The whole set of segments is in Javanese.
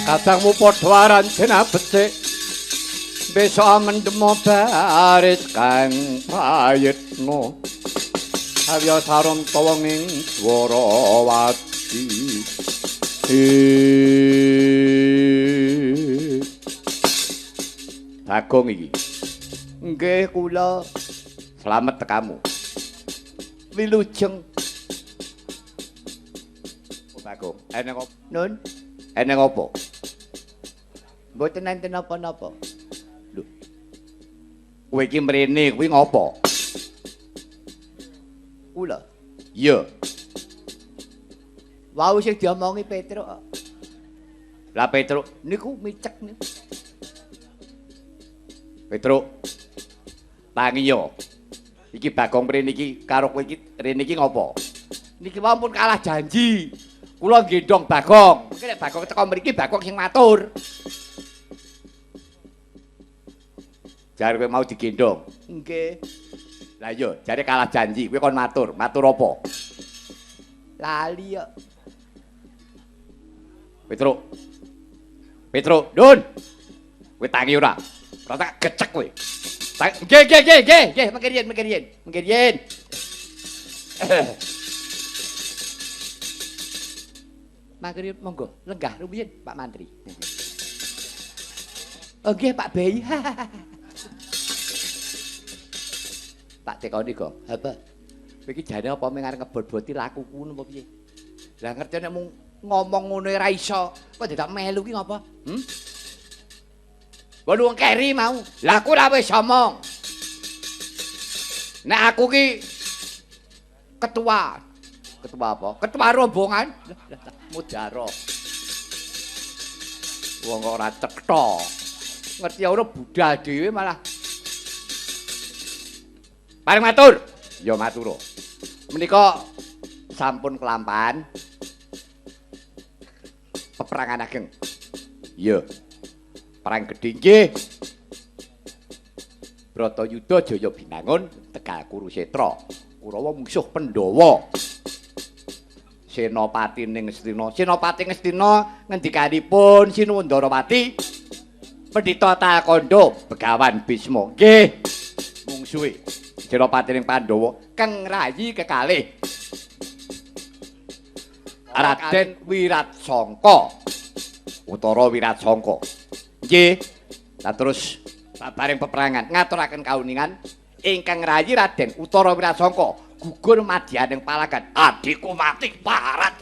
Kadangmu padha aran becik. Besok mendemo baris kang prayitna. Havya saranta wong ing Dwarawati. Bagong iki. Nggih kula. Slamet tekamu. Wilujeng. Bagong, eneng apa? Nun, Eneng apa? Mboten enten napa-napa. Lho. Kowe iki mrene kuwi ngopo? Kula. Iya. Wau sing diomongi Petruk. Lah Petruk niku micek niku. Petruk. Tangi yo. Iki Bagong mrene iki karo kowe iki rene iki ngopo? Niki wau pun kalah janji. Kula nggendhong Bagong. Mengke nek Bagong teko mriki Bagong sing matur. Jare kowe mau digendhong. Nggih. Lah iya, jare kalah janji, kowe kon matur. Matur apa? Lali kok. Petruk. Petruk, Nun. Kowe tangi ora? Ora tak gecek kowe. Nggih, nggih, nggih, nggih, nggih, mengke riyen, mengke riyen, mengke riyen. Mangke riyen monggo lenggah rumiyin Pak Mantri. Oh nggih Pak Bei. Tak tekoni, Gong. Apa? Kowe iki jane apa mung arep ngebot-boti lakuku ngono apa piye? Lah ngerti nek mung ngomong ngono ora iso, kok dadak melu ki ngapa? Waduh wong keri mau. Lah aku ora wis omong. Nek aku ki ketua. Ketua apa? Ketua rombongan. Mudaro. Wong kok ora cetha. Ngerti ora budal dhewe malah. Paring matur. Ya matur. Menika sampun kelampahan peperangan ageng. Iya. Perang gedhe nggih. Bratayuda Jaya Binangun Tegal Kurusetra. Kurawa mungsuh Pandhawa. Senopati ning Ngastina. Senopati Ngastina ngendikanipun Sinuwun Ndarawati Pendhita Talkandha Begawan Bisma. Nggih. Mungsuhe Senopati ning Pandhawa keng rayi kekalih Raden Wiratsangka. Utara Wiratsangka. Nggih. Lah terus babaring peperangan ngaturaken kauningan ingkang rayi Raden Utara Wiratsangka gugur madyaning palagan. Adikku mati parat.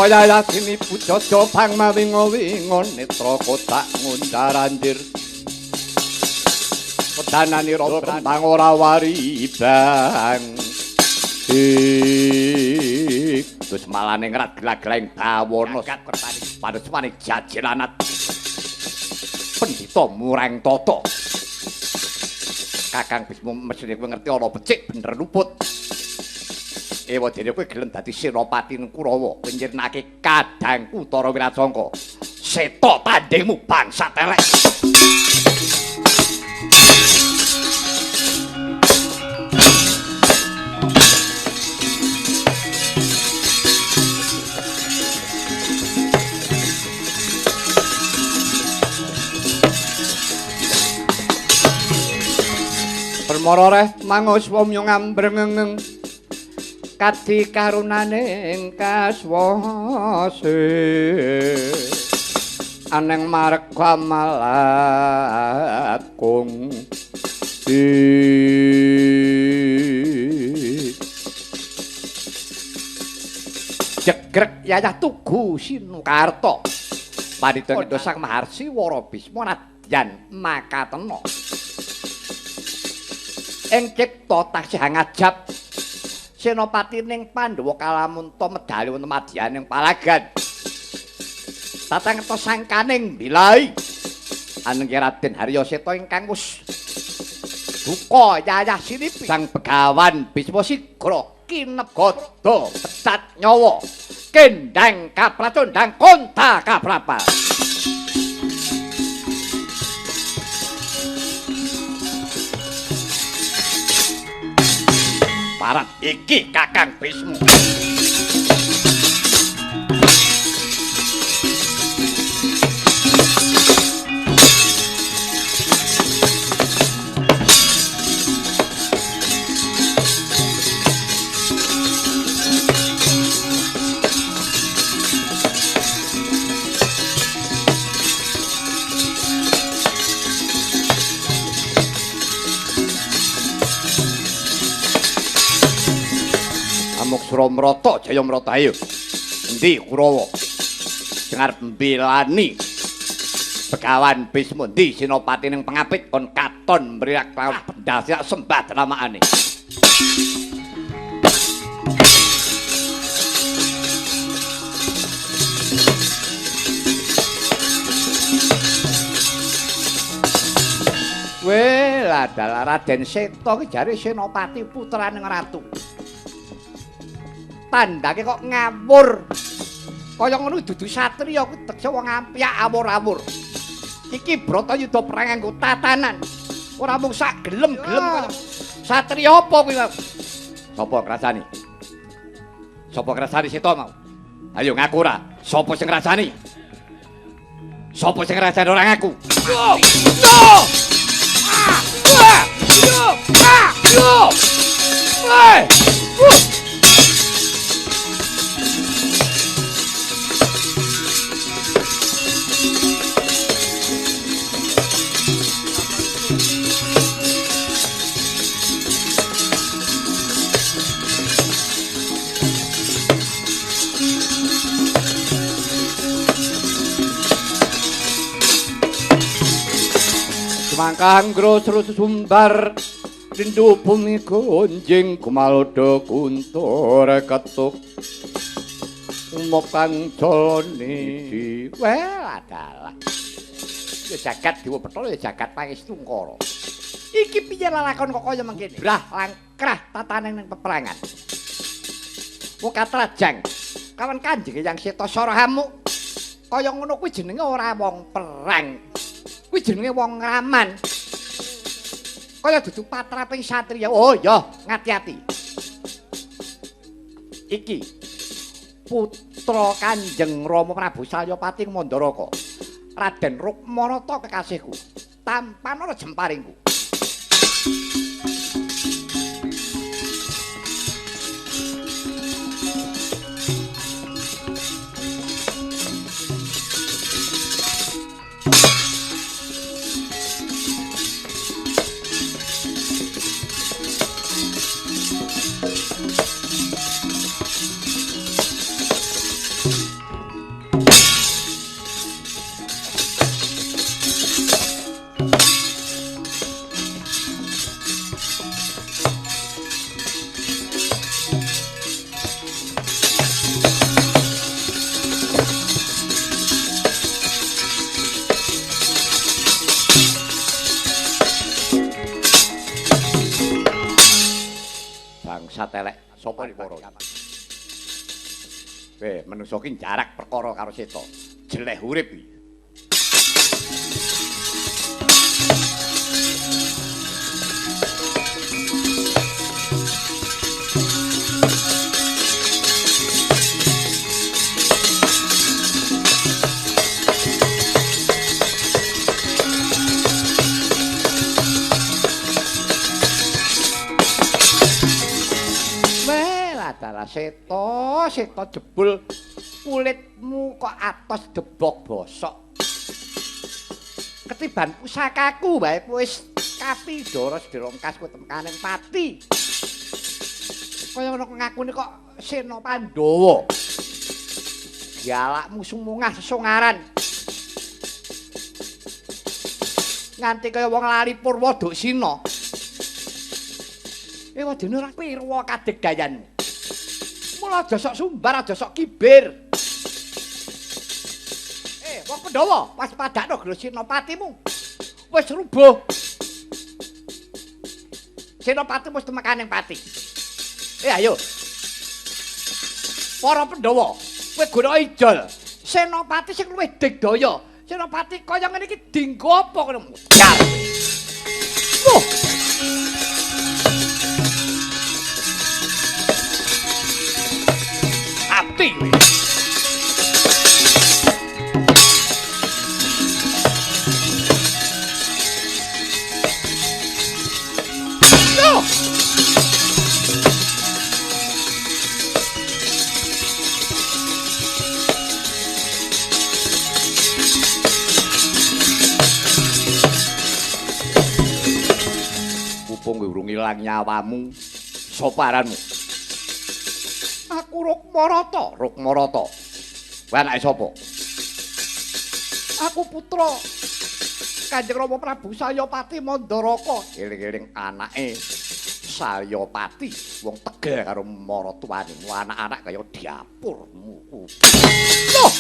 Kaya yatini pujaja pangmawinga-winga netra kotak ngundar-andir. Wedananira kembang ora waribang. Terus malane ngrat gelaglaing bawana padusmane jajilanat. Pendhita Mureng Tata. Kakang Bisma mesthine kowe ngerti ana becik bener luput. Ewa dene kowe gelem dadi senopati Kurawa, kowe nyirnake kadangku Utara Wiratsangka. Seta tandingmu bangsat elek. Permara reh manguswa ngambrengeng kadi karunaning kaswase aneng marga malakung jegrek yayah tugu sinukarta pandhita ngendha Sang Maharsi Wara Bisma nadyan makatena ing cipta taksih ngajab Senopati ning Pandhawa kalamunta medali wonten madyaning palagan. Tatang ngertos sangkaning bilai aneng Raden Haryaseta ingkang wus Duka yayah silipi Sang Begawan Bisma sigra kinep gada pecat nyawa kendang kapracondang konta kaprapal. Parat iki Kakang Bisma. Suramrata Jayamrata ayo. Endi Kurawa? Sing arep mbelani Begawan Bisma endi senopati ning pengapit kon katon mriyak lawan bendal siak sembah dramakane. Weh, adalah Raden Seta ki jare senopati putrane ratu. Tandake kok ngawur. Kaya ngono dudu satriya kuwi teksa wong ampyak awur-awur. Iki Bratayuda perang nganggo tatanan. Ora mung sak gelem-gelem kaya satriya apa kuwi? Sapa ngrasani? Sapa ngrasani Seta mau? Ayo ngaku ora? Sapa sing ngrasani? Sapa sing ngrasani ora ngaku? No! Ah! Ah! Ah! Ah! Mangkang grosro sumbar rindu bumi gonjing kumalodo kuntur ketuk umokang jolone. Well adalah ya jagat dewa petol ya jagat pangestungkara. Iki piye lalakon kok kaya mengkene? Brah langkrah tatane ning peperangan. Wong katrajang kawan Kanjeng Hyang Seta Sarahamuk kaya ngono kuwi jenenge ora wong perang. Kuwi jenenge wong ngraman. Kaya dudu patraping satriya. Oh ya, ngati-ati. Iki putra Kanjeng Rama Prabu Salyapati Mandaraka. Raden Rukmanata kekasihku. Tampanana jemparingku. Telek sapa perkara? Weh, manungsa ki jarak perkara karo Seta. Jeleh urip iki. Seta, Seta jebul kulitmu kok atos debok bosok. Ketiban pusakaku wae wis kapidara sedirongkas kowe temkaning pati. Kaya ngono ngakune kok Sena Pandhawa. Galakmu sumungah sesongaran. Nganti kaya wong lali purwa duksina. Wadene ora pirwa kadegayanmu. Mula aja sok sumbar, aja sok kibir. Wong Pandhawa, waspadakno gelo senopatimu. Wis rubuh. Senopati wis temekaning pati. Ayo. Para Pandhawa, kowe guna ijol. Senopati sing luwih digdaya. Senopati kaya ngene iki dinggo apa ngono? Modar. Wah. Ati kowe. Kowe urung ilang nyawamu, sapa aranmu? Aku Rukmarata. Rukmarata. Kowe anake sapa? Aku putra Kanjeng Rama Prabu Sayapati Mandaraka. Eling-eling anake Sayapati, wong tegel karo maratuwane. Anak-anak kaya dapurmu. Loh.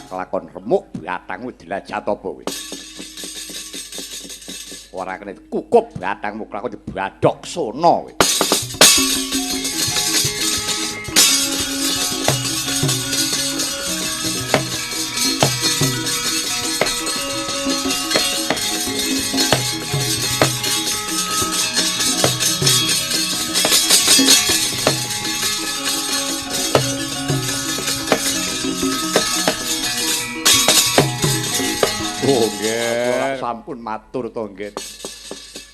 Kelakon remuk batangmu dilajat apa kowe? Ora kena kukup batangmu kelakon dibadhok sono kowe. Oh nggih, sampun matur to nggih.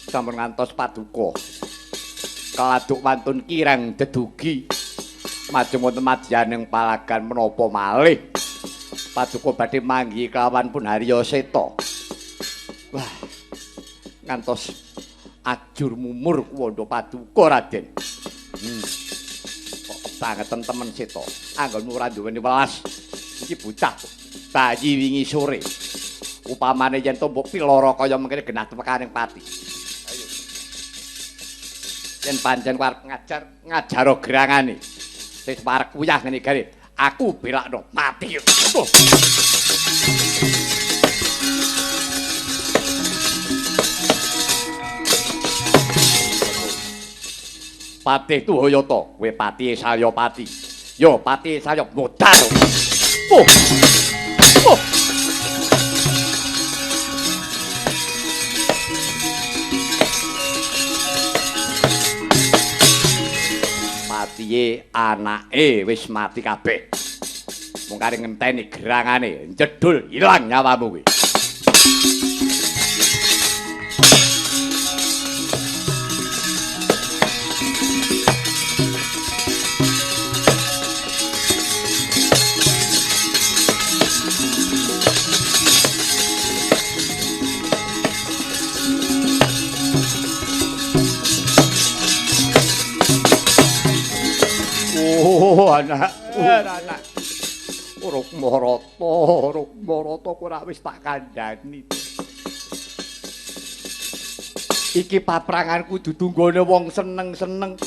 Sampun ngantos paduka. Keladuk wantun kirang dedugi. Majeng wonten madyaning palagan menapa malih. Paduka badhe manggihi kelawan pun Harya Seta. Wah. Ngantos ajur mumur kuwanda paduka Raden. Kok kebangetan temen Seta. Anggonmu ora duweni welas. Iki bocah bayi wingi sore. Upamane yen to mbok piloro kaya mengkene genah temekaning pati. Ayo. Yen pancen arep ngajar, ngajaro gerangane. Wis parek uyah ngene gare, aku belakno mati. Oh. Patih Tuhayata, kowe patihe Sayapati. Yo patihe Sayap modar. Oh. Oh. Patihe anake wis mati kabeh. Mung kari ngenteni gerangane, jedul ilang nyawamu kuwi. Oh, anak, anak. Rukmarata, Rukmarata kowe ora wis tak kandhani. Iki papranganku dudu nggone wong seneng-seneng.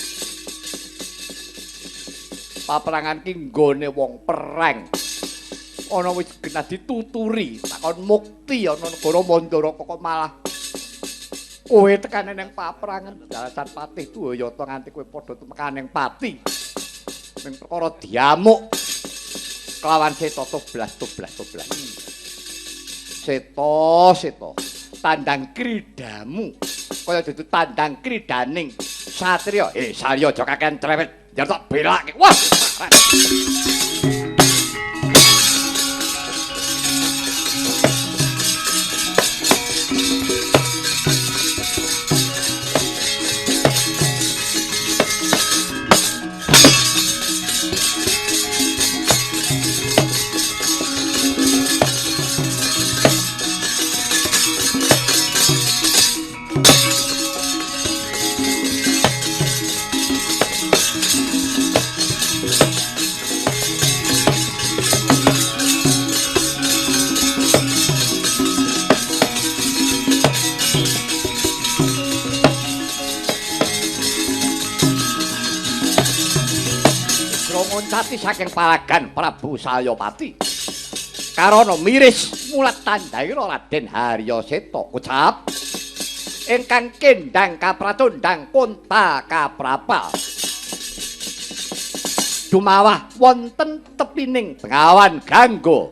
Paprangan ki nggone wong perang. Ana wis genah dituturi, takon mukti ana negara Mandaraka kok malah kowe tekane nang paprangan. Dalasan patih Tuhayata nganti kowe padha temekane nang pati. Ning perkara diamuk kelawan Seta toblas toblas toblas. Seta Seta tandang kridamu kaya dudu tandang kridaning satriya. Salya aja kakean cerewet, yen tak belake. Wah. Loncati saking palagan Prabu Salyapati. Karana miris mulat tandhaira Raden Haryaseta kocap ingkang kendang kapracondang konta kaprapa. Dumawah wonten tepining Bengawan Gangga.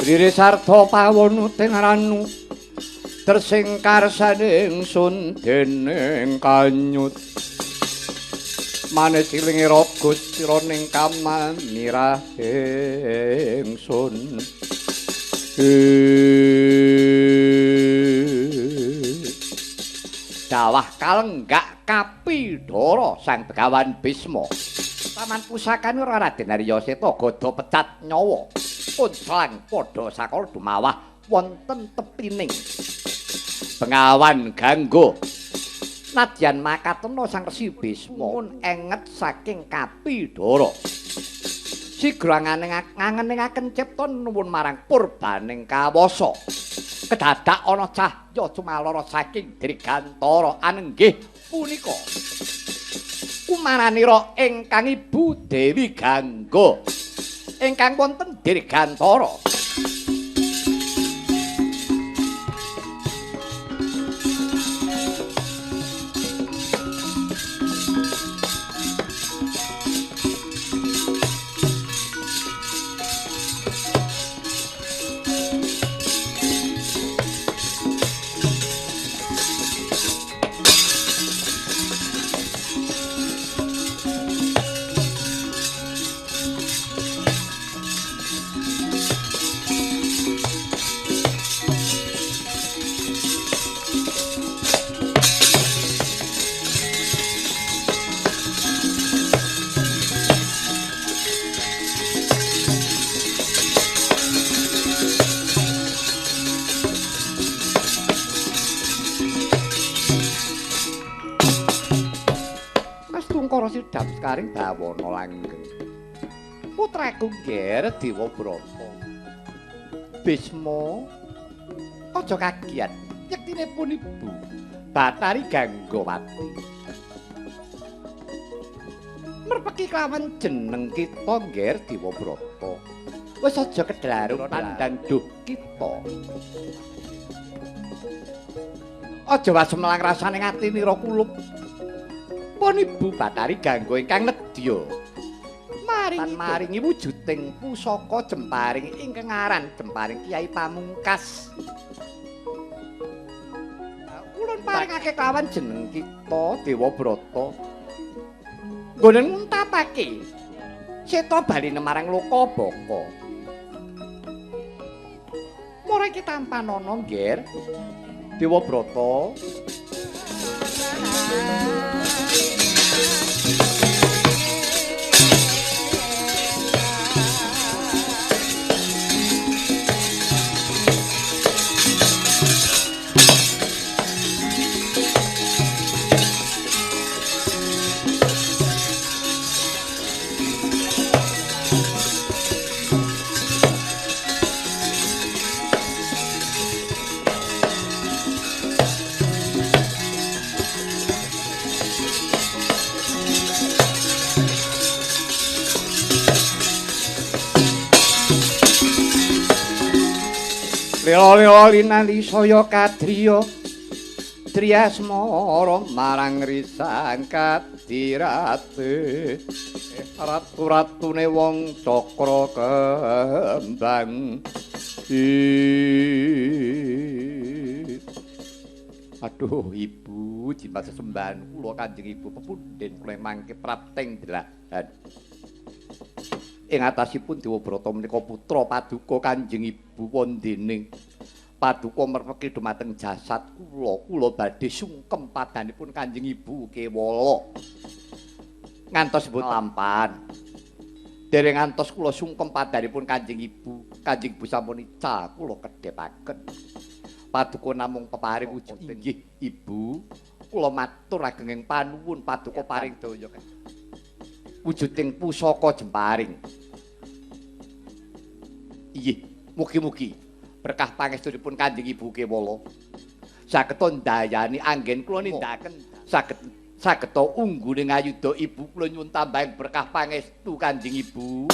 Riri sarta pawon tengranu tersing karsane ingsun dening kanyut manis ilinge Gusti ning kamanirah ingsun. Dawah kalenggak kapidhara Sang Begawan Bisma. Taman pusakane Raden Haryaseta gada pecat nyawa. Kunclang padha sakala dumawah wonten tepining Bengawan Gangga. Nadyan makatena Sang Resi Bisma enget saking kapidhara. Sigra ngangeningaken cipta nuwun marang purbaning kawasa. Kedadak ana cahya cumalara saking dirgantara anenggih punika kumaranira ingkang Ibu Dewi Gangga ingkang wonten dirgantara. Sidhap sekaring bawana langgeng. Putraku Nger Dewabrata. Bisma, aja kagiat. Yektine pun ibu Bathari Ganggawati. Merpeki kelawan jeneng kita Nger Dewabrata. Wis aja kedlarung pandang duh kita. Aja wasemelang rasane ngatinira kulup. Pun Ibu Bathari Gangga ingkang nedya maringi wujuding pusaka jemparing ingkang aran jemparing Kyai Pamungkas. Ulun paringake kelawan jeneng kita Dewabrata. Nggone nguntapake seta baline marang Lokabaka. Mara iki tampanana Ngger Dewabrata. Lila-lila linali saya kadriya Triasmara marang risang kadirate ratu-ratune wong cakra kembang. Aduh ibu, jimat sesembahan kula Kanjeng Ibu pepundhen kula mangke prapting delahan. Ing atasipun Dewabrata menika putra paduka Kanjeng Ibu wondene paduka merpeki dumateng jasad kula, kula badhe sungkem padanipun Kanjeng Ibu kewala. Ngantos mboten lampan. Dereng ngantos kula sungkem padanipun Kanjeng Ibu. Kanjeng Ibu sampun ical kula kedhepaken. Paduka namung peparing wujud inggih Ibu. Kula matur agenging panuwun paduka paring daya. Wujuding pusaka jemparing. Inggih, mugi-mugi berkah pangestunipun Kanjeng Ibu Kewala saged ndayani anggen kula nindakaken saged sageta ungguling ayuda Ibu. Kula nyuwun tambahing berkah pangestu Kanjeng Ibu.